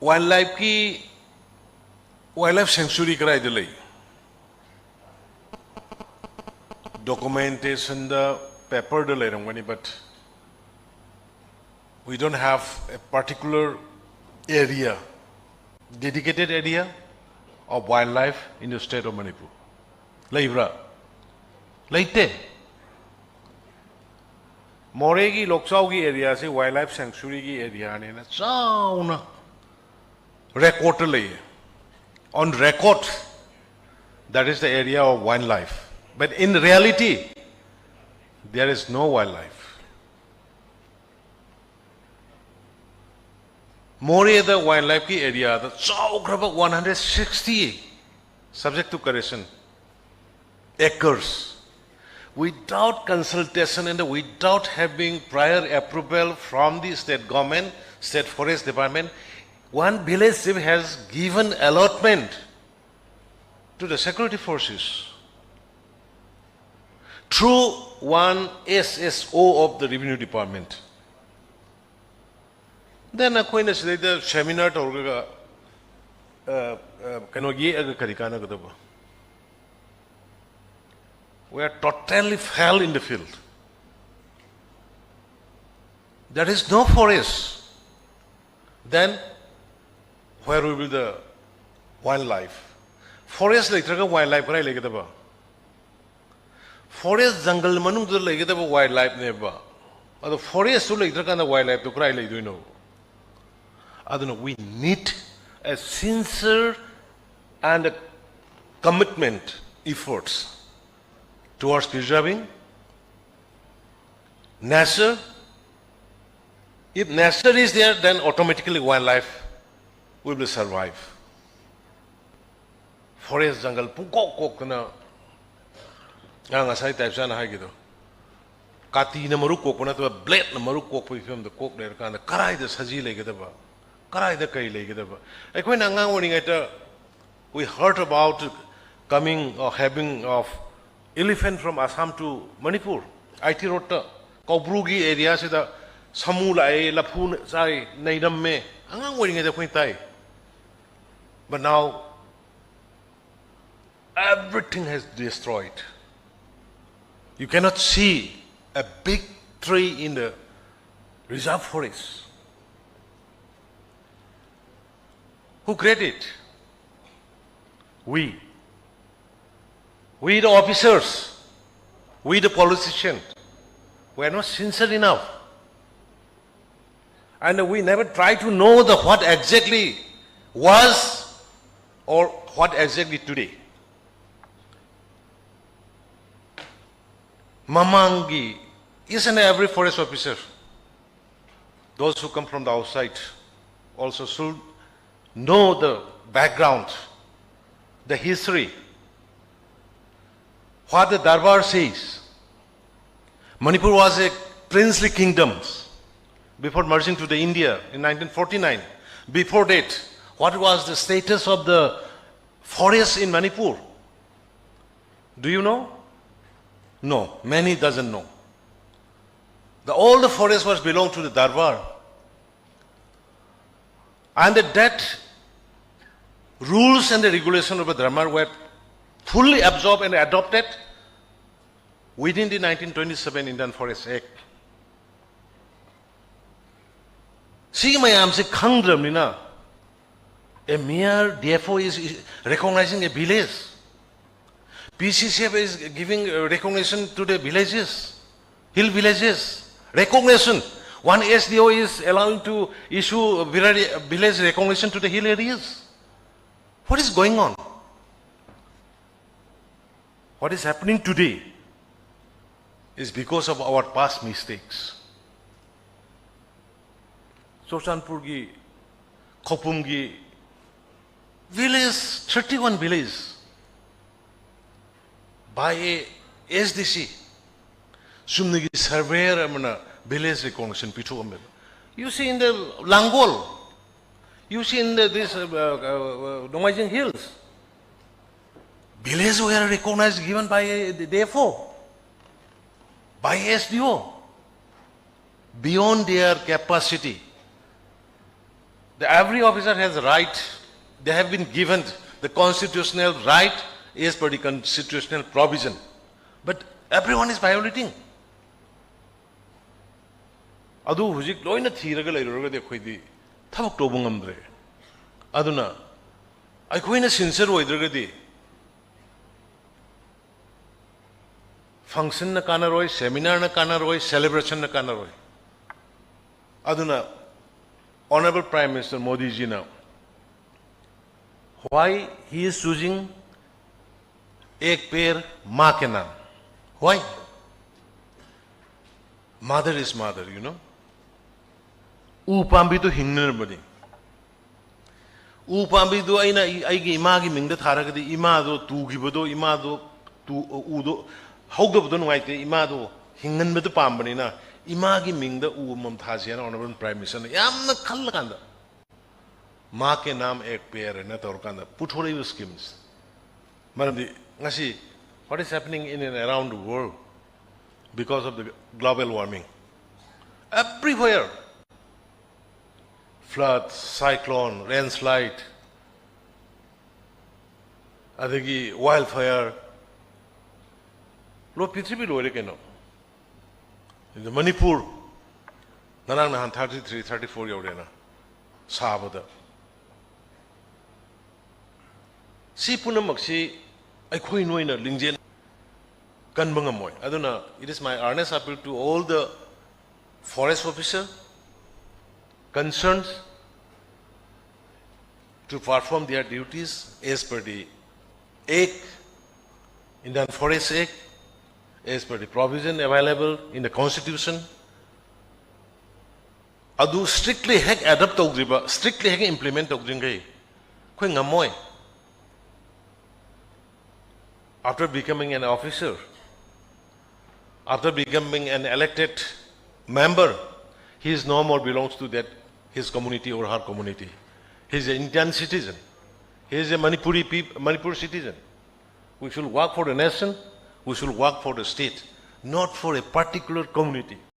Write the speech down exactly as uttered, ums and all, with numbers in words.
Wildlifeꯀꯤ, wildlife sanctuary ꯀꯗꯥꯏꯗ ꯂꯩ? Documentationꯗ, paperꯗ ꯂꯩꯔꯝꯒꯅꯤ, but we don't have a particular area, dedicated area of wildlife in the state of Manipur. ꯂꯩꯕ꯭ꯔꯥ? ꯂꯩꯇꯦ꯫ ꯃꯣꯔꯦꯒꯤ ꯂꯣꯛꯆꯥꯎꯒꯤ areaꯁꯤ wildlife sanctuaryꯒꯤ areaꯅꯦꯅ ꯆꯥꯎꯅ recordꯇ ꯂꯩꯌꯦ꯫ On record, that is the area of wildlife. But in reality, there is no wildlife. ꯃꯣꯔꯦꯗ wildlifeꯀꯤ areaꯗ ꯆꯥꯎꯈ꯭ꯔꯕ one hundred sixty, subject to correction, acres, without consultation and without having prior approval from the state government, state forest department, one village chief has given allotment to the security forces through one S S O of the revenue department. Then ꯑꯩꯈꯣꯏꯅ ꯁꯤꯗꯩꯗ seminar ꯇꯧꯔꯒ, ꯑ, ꯑ, ꯀꯩꯅꯣ ꯌꯦꯛꯑꯒ ꯀꯔꯤ ꯀꯥꯟꯅꯒꯗꯕ? We are totally fail in the field. There is no forest. Then where will be the wildlife? Forest ꯂꯩꯇ꯭ꯔꯒ wildlife ꯀꯗꯥꯏ ꯂꯩꯒꯗꯕ? Forest jungle ꯃꯅꯨꯡꯗ ꯂꯩꯒꯗꯕ wildlifeꯅꯦꯕ꯫ ꯑꯗꯣ forestꯇꯨ ꯂꯩꯇ꯭ꯔꯀꯥꯟꯗ wildlifeꯇꯨ ꯀꯗꯥꯏ ꯂꯩꯗꯣꯏꯅꯣ? ꯑꯗꯨꯅ we need a sincere and a commitment efforts towards preserving nature. If nature is there, then automatically wildlife will be survive. Forest jungle ꯄꯨꯡꯀꯣꯛ ꯀꯣꯛꯇꯅ, ꯑ, ꯉꯁꯥꯏ ꯇꯥꯏꯞꯆꯥꯅ ꯍꯥꯏꯈꯤꯗꯣ, ꯀꯥꯇꯤꯅ ꯃꯔꯨ ꯀꯣꯛꯄ ꯅꯠꯇꯕ bladeꯅ ꯃꯔꯨ ꯀꯣꯛꯄꯒꯤ ꯐꯤꯕꯝꯗ ꯀꯣꯛ ꯂꯩꯔꯀꯥꯟꯗ ꯀꯔꯥꯏꯗ ꯁꯖꯤ ꯂꯩꯒꯗꯕ, ꯀꯔꯥꯏꯗ ꯀꯩ ꯂꯩꯒꯗꯕ? ꯑꯩꯈꯣꯏꯅ ꯑꯉꯥꯡ ꯑꯣꯏꯔꯤꯉꯩꯗ we heard about coming or having of elephant from Assam to Manipur, I T roadꯇ ꯀꯧꯕ꯭ꯔꯨꯒꯤ areaꯁꯤꯗ ꯁꯥꯃꯨ ꯂꯥꯛꯑꯦ, ꯂꯐꯨ ꯆꯥꯏ, ꯅꯩꯔꯝꯃꯦ꯫ ꯑꯉꯥꯡ ꯑꯣꯏꯔꯤꯉꯩꯗ ꯑꯩꯈꯣꯏꯅ ꯇꯥꯏ. But now, everything has destroyed. You cannot see a big tree in the reserve forest. Who created? We. We the officers, we the politicians, we are not sincere enough. And we never try to know the what exactly was or what exactly today. ꯃꯃꯥꯡꯒꯤ, each and every forest officer, those who come from the outside, also should know the background, the history. What the Darbar says, Manipur was a princely kingdom before merging to the India in nineteen forty-nine. Before that, what was the status of the forest in Manipur? Do you know? No, many doesn't know. The, all the forest was belonged to the Darbar. And the, that rules and the regulation of the Darbar were fully absorbed and adopted within the nineteen twenty-seven Indian Forest Act. ꯁꯤ ꯃꯌꯥꯝꯁꯦ ꯈꯪꯗ꯭ꯔꯕꯅꯤꯅ, a mere D F O is recognizing a village. P C C F is giving uh, recognition to the villages, hill villages. Recognition. One S D O is allowing to issue village recognition to the hill areas. What is going on? What is happening today is because of our past mistakes. ꯆꯨꯔꯆꯥꯟꯄꯨꯔꯒꯤ, ꯈꯧꯄꯨꯝꯒꯤ village, thirty-one village, by a S D C, ꯆꯨꯝꯅꯒꯤ surveyor ꯑꯃꯅ village recognition ꯄꯤꯊꯣꯛꯑꯝꯃꯦꯕ. You see in the Langol, you see in the, this uh, uh, uh, Nongaijing Hills, village were recognized, given by a, the D F O, by S D O, beyond their capacity. Every officer has a right, they have been given the constitutional right as per the constitutional provision. But everyone is violating. ꯑꯗꯨ ꯍꯧꯖꯤꯛ ꯂꯣꯏꯅ ꯊꯤꯔꯒ ꯂꯩꯔꯨꯔꯒꯗꯤ ꯑꯩꯈꯣꯏꯗꯤ ꯊꯕꯛ ꯇꯧꯕ ꯉꯝꯗ꯭ꯔꯦ꯫ ꯑꯗꯨꯅ ꯑꯩꯈꯣꯏꯅ sincere ꯑꯣꯏꯗ꯭ꯔꯒꯗꯤ functionꯅ ꯀꯥꯟꯅꯔꯣꯏ, seminarꯅ ꯀꯥꯟꯅꯔꯣꯏ, celebrationꯅ ꯀꯥꯟꯅꯔꯣꯏ꯫ ꯑꯗꯨꯅ Honourable Prime Minister ꯃꯣꯗꯤꯖꯤꯅ why he is choosing एक पेड़ माँ के नाम? Why? Mother is mother, you know. ꯎ ꯄꯥꯝꯕꯤꯗꯨ ꯍꯤꯡꯅꯅꯕꯅꯤ꯫ ꯎ ꯄꯥꯝꯕꯤꯗꯨ ꯑꯩꯅ ꯑꯩꯒꯤ ꯏꯃꯥꯒꯤ ꯃꯤꯡꯗ ꯊꯥꯔꯒꯗꯤ ꯏꯃꯥꯗꯣ ꯇꯨꯈꯤꯕꯗꯣ, ꯏꯃꯥꯗꯣ ꯎꯗꯣ ꯍꯧꯗꯕꯗꯣ ꯅꯨꯡꯉꯥꯏꯇꯦ, ꯏꯃꯥꯗꯣ ꯍꯤꯡꯍꯟꯕꯗꯨ ꯄꯥꯝꯕꯅꯤꯅ ꯏꯃꯥꯒꯤ ꯃꯤꯡꯗ ꯎ ꯑꯃꯃꯝ ꯊꯥꯁꯤ ꯍꯥꯏꯅ Honourable Prime Ministerꯅ ꯌꯥꯝꯅ ꯈꯜꯂꯀꯥꯟꯗ माँ के नाम एक पेड़ ꯍꯥꯏꯅ ꯇꯧꯔꯀꯥꯟꯗ ꯄꯨꯊꯣꯔꯛꯏꯕ schemes꯫ ꯃꯔꯝꯗꯤ ꯉꯁꯤ what is happening in and around the world because of the global warming, everywhere, flood, cyclone, landslide, ꯑꯗꯒꯤ wildfire, ꯂꯣ ꯄ꯭ꯔꯤꯊꯤꯕꯤ ꯂꯣꯏꯔꯦ ꯀꯩꯅꯣ꯫ ꯑꯗ ꯃꯅꯤꯄꯨꯔ ꯉꯔꯥꯡ ꯅꯍꯥꯟ thirty three, thirty four ꯌꯧꯔꯦꯅ ꯁꯥꯕꯗ꯫ ꯁꯤ ꯄꯨꯝꯅꯃꯛꯁꯤ ꯑꯩꯈꯣꯏ ꯅꯣꯏꯅ ꯂꯤꯡꯖꯦꯜ ꯀꯟꯕ ꯉꯝꯃꯣꯏ꯫ ꯑꯗꯨꯅ it is my earnest appeal to all the forest officer concerned to perform their duties as per the Act, Indian Forest Act, as per the provision available in the constitution. ꯑꯗꯨ strictly ꯍꯦꯛ adopt ꯇꯧꯗ꯭ꯔꯤꯕ, strictly ꯍꯦꯛ implement ꯇꯧꯗ꯭ꯔꯤꯉꯩ ꯑꯩꯈꯣꯏ ꯉꯝꯃꯣꯏ꯫ After becoming an officer, after becoming an elected member, he is no more belongs to that his community or her community. He is an Indian citizen. He is a Manipuri peop- Manipur citizen. We should work for the nation. We should work for the state, not for a particular community.